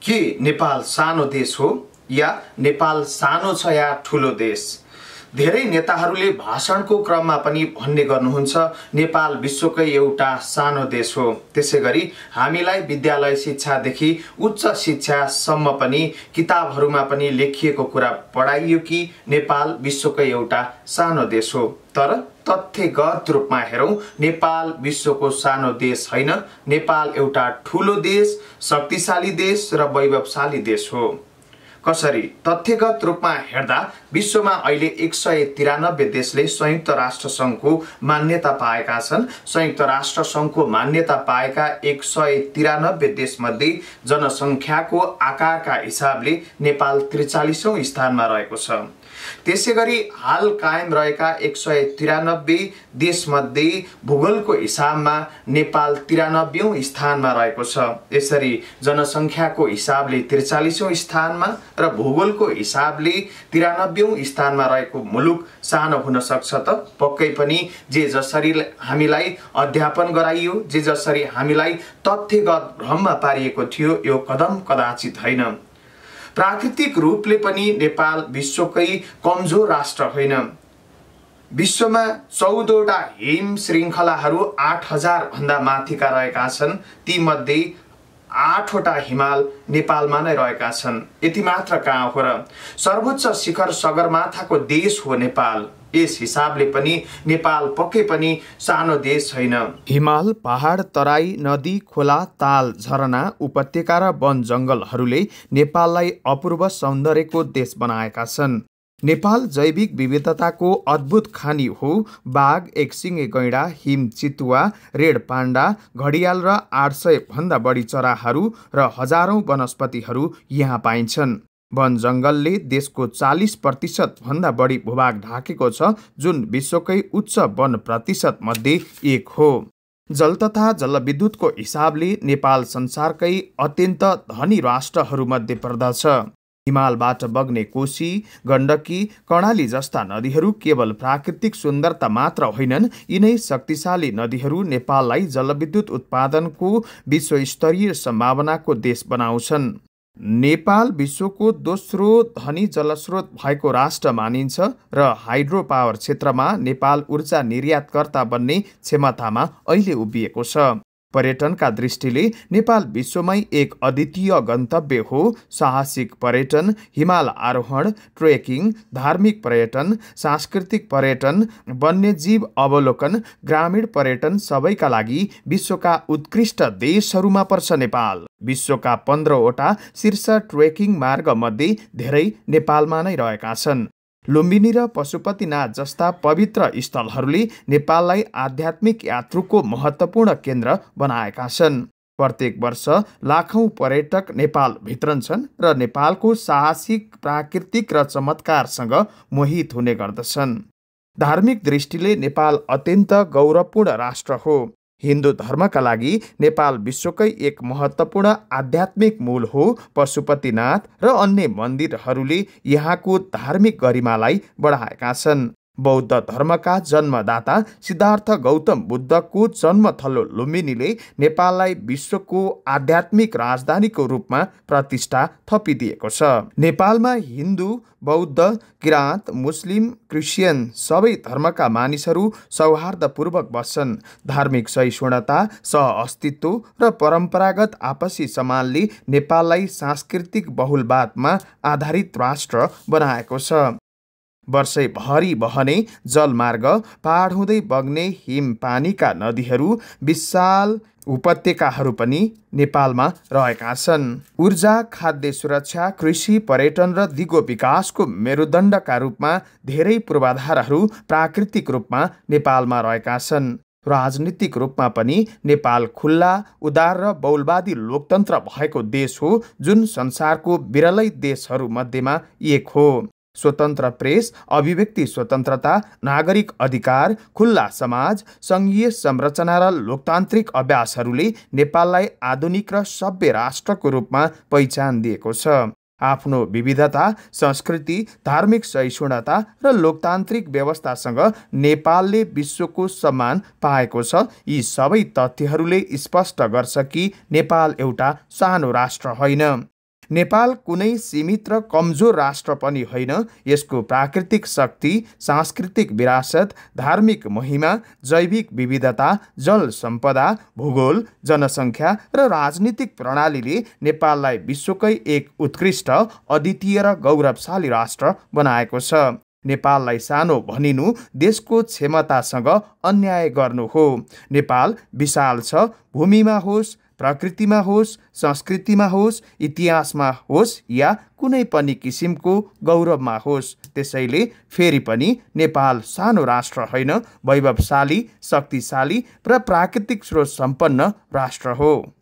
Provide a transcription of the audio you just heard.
के नेपाल सानो देश हो या नेपाल सानो छ या ठुलो देश? धेरै नेताहरूले भाषणको क्रममा पनि भन्ने गर्नुहुन्छ नेपाल विश्वकै एउटा सानो देश हो। त्यसैगरी हामीलाई विद्यालय शिक्षादेखि उच्च शिक्षासम्म पनि किताबहरूमा पनि लेखिएको कुरा पढाइयो कि नेपाल विश्वकै एउटा सानो देश हो। तर तथ्यगत रूपमा हेरौं, नेपाल विश्वको सानो देश होइन, नेपाल एउटा ठूलो देश, शक्तिशाली देश र वैभवशाली देश हो। कसरी? तथ्यगत रूपमा हेर्दा विश्वमा अहिले 193 देशले संयुक्त राष्ट्र संघको मान्यता पाएका छन्। संयुक्त राष्ट्र संघको मान्यता पाएका 193 देशमध्ये जनसंख्याको आकारका हिसाबले नेपाल 43औं स्थानमा रहेको छ। त्यसैगरी हाल कायम रहेका 193 देशमध्ये भूगोलको हिसाबमा नेपाल 93औं स्थानमा रहेको छ। यसरी जनसंख्याको हिसाबले 43औं स्थानमा र भूगोलको हिसाबले 93औं स्थानमा रहेको मुलुक सानो हुन सक्छ त? पक्कै पनि। जे जसरी हामीलाई अध्यापन गराइयो, जे जसरी हामीलाई तथ्यगत भ्रममा पारिएको थियो, यो कदम कदाचित होइन। प्राकृतिक रूपले पनि नेपाल विश्वकै कमजोर राष्ट्र होइन। विश्वमा 14वटा हिम श्रृङ्खलाहरू 8000 भन्दा माथिका रहेका छन्। ती मध्ये 8वटा हिमाल नेपालमा नै रहेका छन्। यति मात्र कहाँ हो र? सर्वोच्च शिखर सगरमाथाको देश हो नेपाल। यस हिसाबले पनि नेपाल पक्कै पनि सानो देश छैन। हिमाल, पहाड, तराई, नदी, खोला, ताल, झरना, उपत्यका र वन जंगलहरूले नेपाललाई अपूर्व सौन्दर्यको देश बनाएका छन्। नेपाल जैविक विविधताको अद्भुत खानी हो। बाघ, एकसिङे गैंडा, हिम चितुवा, रेड पाण्डा, घडियाल र 800 भन्दा बढी चराहरू र हजारौं वनस्पतिहरू यहाँ पाइन्छन्। वन जंगलले देशको 40% भन्दा बढी भूभाग ढाकेको छ, जुन विश्वकै उच्च वन प्रतिशत मध्ये एक हो। जल तथा जलविद्युतको हिसाबले नेपाल संसारकै अत्यन्त धनी राष्ट्रहरूमध्ये पर्दछ। हिमालबाट बग्ने कोशी, गण्डकी, कर्णाली जस्ता नदीहरू केवल प्राकृतिक सुन्दरता मात्र होइनन्, यिनै शक्तिशाली नदीहरू नेपाललाई जलविद्युत उत्पादनको विश्वस्तरीय सम्भावनाको देश बनाउँछन्। नेपाल विश्वको दोस्रो धनी जलस्रोत भएको राष्ट्र मानिन्छ र हाइड्रो पावर क्षेत्रमा नेपाल ऊर्जा निर्यातकर्ता बन्ने क्षमतामा अहिले उभिएको छ। पर्यटनका दृष्टिले नेपाल विश्वमै एक अद्वितीय गन्तव्य हो। साहसिक पर्यटन, हिमाल आरोहण, ट्रेकिङ, धार्मिक पर्यटन, सांस्कृतिक पर्यटन, वन्यजीव अवलोकन, ग्रामीण पर्यटन सबैका लागि विश्वका उत्कृष्ट देशहरूमा पर्छ नेपाल। विश्वका 15वटा शीर्ष ट्रेकिङ मार्ग मध्ये धेरै नेपालमा नै रहेका छन्। लुम्बिनी र पशुपतिनाथ जस्ता पवित्र स्थलहरूले नेपाललाई आध्यात्मिक यात्रुको महत्त्वपूर्ण केन्द्र बनाएका छन्। प्रत्येक वर्ष लाखौं पर्यटक नेपाल भित्रन्छन् र नेपालको साहसिक, प्राकृतिक र चमत्कारसँग मोहित हुने गर्दछन्। धार्मिक दृष्टिले नेपाल अत्यन्त गौरवपूर्ण राष्ट्र हो। हिन्दू धर्मका लागि नेपाल विश्वकै एक महत्त्वपूर्ण आध्यात्मिक मूल हो। पशुपतिनाथ र अन्य मन्दिरहरूले यहाँको धार्मिक गरिमालाई बढाएका छन्। बौद्ध धर्मका जन्मदाता सिद्धार्थ गौतम बुद्धको जन्मथलो लुम्बिनीले नेपाललाई विश्वको आध्यात्मिक राजधानीको रूपमा प्रतिष्ठा थपिदिएको छ। नेपालमा हिन्दू, बौद्ध, किराँत, मुस्लिम, क्रिस्चियन सबै धर्मका मानिसहरू सौहार्दपूर्वक बस्छन्। धार्मिक सहिष्णुता, सहअस्तित्व र परम्परागत आपसी सम्मानले नेपाललाई सांस्कृतिक बहुलवादमा आधारित राष्ट्र बनाएको छ। वर्षैभरि बहने जलमार्ग, पहाड हुँदै बग्ने हिम पानीका नदीहरू, विशाल उपत्यकाहरू पनि नेपालमा रहेका छन्। ऊर्जा, खाद्य सुरक्षा, कृषि, पर्यटन र दिगो विकासको मेरुदण्डका रूपमा धेरै पूर्वाधारहरू प्राकृतिक रूपमा नेपालमा रहेका छन्। राजनीतिक रूपमा पनि नेपाल खुल्ला, उदार र बहुलवादी लोकतन्त्र भएको देश हो, जुन संसारको विरलै देशहरू मध्येमा एक हो। स्वतन्त्र प्रेस, अभिव्यक्ति स्वतन्त्रता, नागरिक अधिकार, खुल्ला समाज, संघीय संरचना र लोकतान्त्रिक अभ्यासहरूले नेपाललाई आधुनिक र सभ्य राष्ट्रको रूपमा पहिचान दिएको छ। आफ्नो विविधता, संस्कृति, धार्मिक सहिष्णुता र लोकतान्त्रिक व्यवस्थासँग नेपालले विश्वको सम्मान पाएको छ। यी सबै तथ्यहरूले स्पष्ट गर्छ कि नेपाल एउटा सानो राष्ट्र होइन। नेपाल कुनै सीमित र कमजोर राष्ट्र पनि होइन। यसको प्राकृतिक शक्ति, सांस्कृतिक विरासत, धार्मिक महिमा, जैविक विविधता, जल सम्पदा, भूगोल, जनसङ्ख्या र राजनीतिक प्रणालीले नेपाललाई विश्वकै एक उत्कृष्ट, अद्वितीय र गौरवशाली राष्ट्र बनाएको छ। नेपाललाई सानो भनिनु देशको क्षमतासँग अन्याय गर्नु हो। नेपाल विशाल छ, भूमिमा होस्, प्रकृतिमा होस्, संस्कृतिमा होस्, इतिहासमा होस् या कुनै पनि किसिमको गौरवमा होस्। त्यसैले फेरि पनि नेपाल सानो राष्ट्र होइन, वैभवशाली, शक्तिशाली र प्राकृतिक स्रोत सम्पन्न राष्ट्र हो।